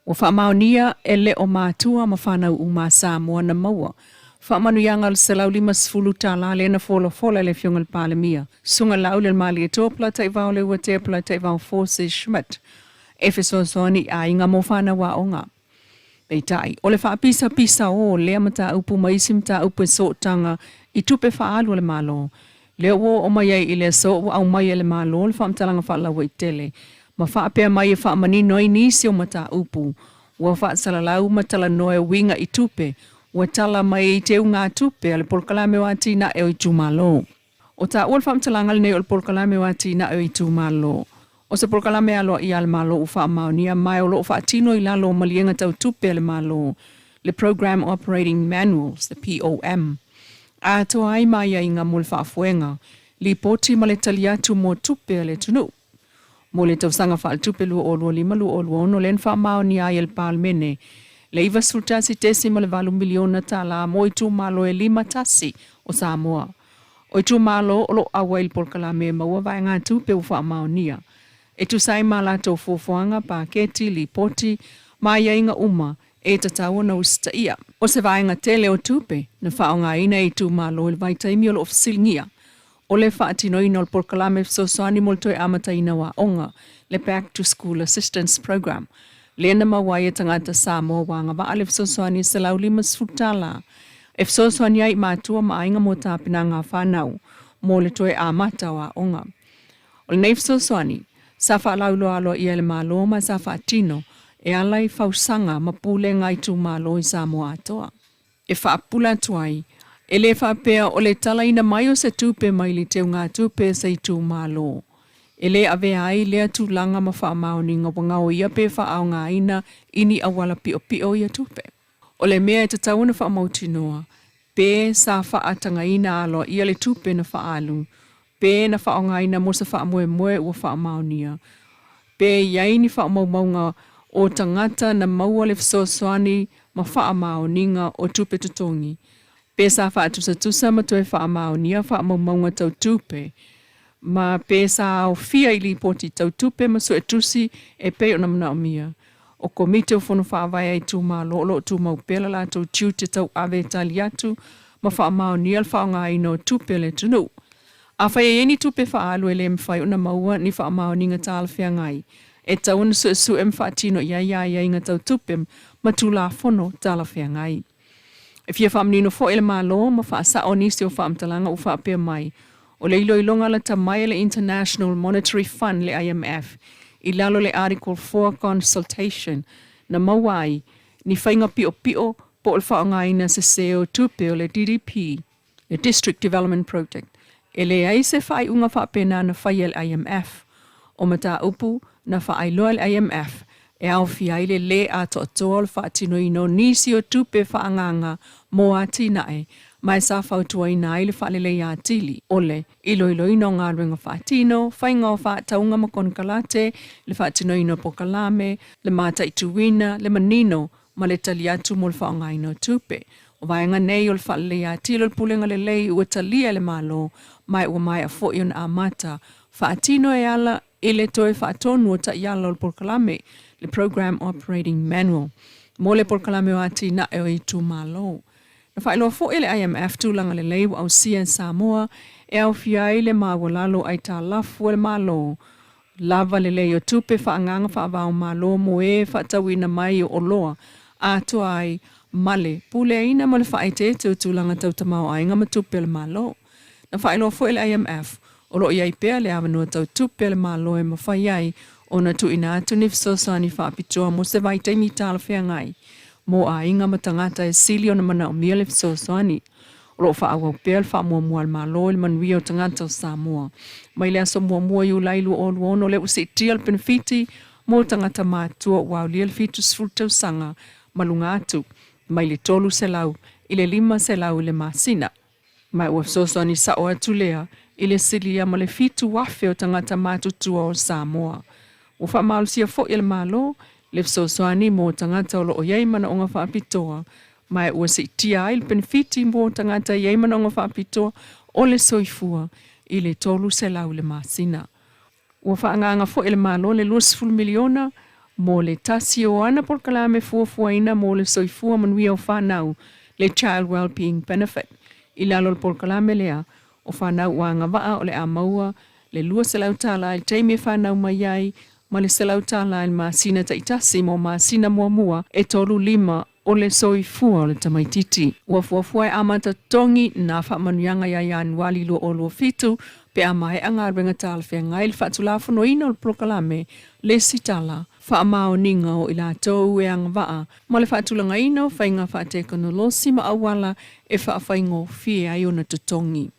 Ua faamaonia e le o matua ma fanau uma a Samoa na maua faamanuiaga o le $150 lea na folafola e le Afioga i le Palemia, Susuga Laaulialemalietoa Polataivao Leuatea Polataivao Fosi Schmidt, e fesoasoani i aiga mo fanau aoga. Peitai, o le faapisapisaō o lea mataupu ma isi mataupu e sootaga i tupe faaalu a le Malo, lea ua oo mai ai i le aso ua aumai e le Malo le faamatalaga faalauaitele ma faapea mai e faamanino ai nisi o mataupu ua faasalalau ma talanoa e uiga i tupe ua tala mai i teugatupe a le Polokalame o Atinae o Itumalo. O taua le faamatalaga lenei o le Polokalame o Atinae o Itumalo, o se polokalame aloaia a le Malo ua faamaonia ma o lo o faatino i lalo o maliega tau tupe a le Malo, le Program Operating Manuals, the POM, atoa ai ma aiaiga mo le faafoega, lipoti ma le tali atu mo tupe a le atunuu. Mo le tausaga faaletupe 2025/2026 lea na faamaonia ai e le Palemene le $91.8 miliona tala mo itumalo e 51 o Samoa. O itumalo o lo o auai i le polokalame e maua vaegatupe ua faamaonia e tusa ai ma latou fuafuaga, paketi, lipoti ma aiaiga uma e tatau ona usitaia. O se vaega tele o tupe na faaaogaina e itumalo i le vaitaimi o lo o fesiligia o le faatinoina o le polokalame fesoasoani mo le toe amataina o aoga, le Back to School Assistance Program, lea na maua ai e tagata Samoa ua agavaa le fesoasoani e $150 e fesoasoani ai i matua ma aiga mo tapenaga a fanau mo le toe amata o aoga. O lenei fesoasoani, sa faalauiloa aloaia e le Malo ma sa faatino e ala i fausaga ma pulega a itumalo i Samoa atoa. E faapupula atu ai, e le faapea o le talaina mai o se tupe mai le teugatupe a se itumalo, e le avea ai lea tulaga ma faamaoniga ua gaoia pe faaaogaina i ni auala piopio ia tupe. O le mea e tatau ona faamautinoa, pe sa faatagaina aloaia le tupe na faaalu, pe na faaaogaina mo se faamoemoe ua faamaonia, pe i ai ni faamaumauga o tagata na maua le fesoasoani ma faamaoniga o tupe totogi, pe sa faatusatusa ma toe faamaonia faamaumauga tau tupe, ma pe sa aofia i lipoti tau tupe ma suetusi e pei ona manaomia. O Komiti o Fono Faavae a itumalo o lo o tumau pea le latou tiute tauave e tali atu ma faamaonia le faaaogaina o tupe a le atunuu. Afai e i ai ni tupe faaalu e le mafai ona maua ni faamaoniga talafeagai, e tatau ona suesue ma faatino i ai aiaiga tau tupe ma Tulafono talafeagai. E fia faamanino foi e le Malo ma faasao nisi o faamatalaga ua faapea mai, o le iloiloga lata mai a le International Monetary Fund le IMF i lalo le Article 4 Consultation na maua ai ni faiga piopio po o le faaaogaina sese o tupe o le DDP, le District Development Project. E leai se faaiuga faapena na faia e le IMF. O mataupu na faailoa e le IMF e aofia ai le lē atoatoa o le faatinoina o nisi o tupe faaagaaga mo atinae ma e sa fautuaina ai le faaleleia atili o le iloiloina o galuega faatino, faiga o faatauga ma konekarate, le faatinoina o polokalame, le mataituina, le manino ma le tali atu mo le faaaogaina o tupe. O vaega nei o le faaleleia atili o le pulega lelei ua talia e le Malo ma ua maea foi ona amata faatino e ala i le toe faatonu o taiala o le polokalame, le Program Operating Manual, mo le polokalame o atinae o itumalo. Na faailoa foi e le IMF tulaga lelei ua ausia e Samoa e aofia ai le maualalo aitalafu a le Malo, lava lelei o tupe faaagaaga faava-o-Malo mo e faatauina mai o oloa atoa ai ma le puleaina ma le faaeteete o tulaga tau tamaoaiga ma tupe a le Malo. Na faailoa foi e le IMF, o lo o i ai pea le avanoa tau tupe a le Malo e mafai ai ona tuuina atu ni fesoasoani faapitoa mo se vaitaimi talafeagai mo aiga ma tagata e sili ona manaomia le fesoasoani. O lo o faaauau pea le faamuamua a le Malo i le manuia o tagata o Samoa. Mai le aso 1 o Iulai 2026 lea ua siitia le penefiti mo tagata matutua ua aulia le 70 tausaga ma luga atu, mai le $300 i le $500 i le masina. Ma ua fesoasoani sao atu lea i le silia ma le 7,000 o tagata matutua o Samoa. Ua faamalosia foi e le Malo le fesoasoani mo tagata o lo o i ai manaoga faapitoa, ma ua siitia ai le penefiti mo tagata e i ai manaoga faapitoa o le soifua i le $300 i le masina. Ua faaagaaga foi e le Malo le $20 miliona mo le tasi o ana polokalame fuafuaina mo le soifua manuia o fanau, le Child Wellbeing Benefit. I lalo o le polokalame lea, o fanau ua agavaa o le a maua le $200 i le taimi e fanau mai ai ma le $100 i le masina taitasi mo masina muamua e 3, 5 o le soifua o le tamaitiiti. Ua fuafua e amata totogi nā faamanuiaga ia Ianuali 2027 pe a maea galuega talafeagai i le faatulafonoina o le polokalame le isi tala faamaoniga o i latou e agavaa ma le faatulagaina o faiga faatekonolosi ma auala e faafaigofie ai ona totogi.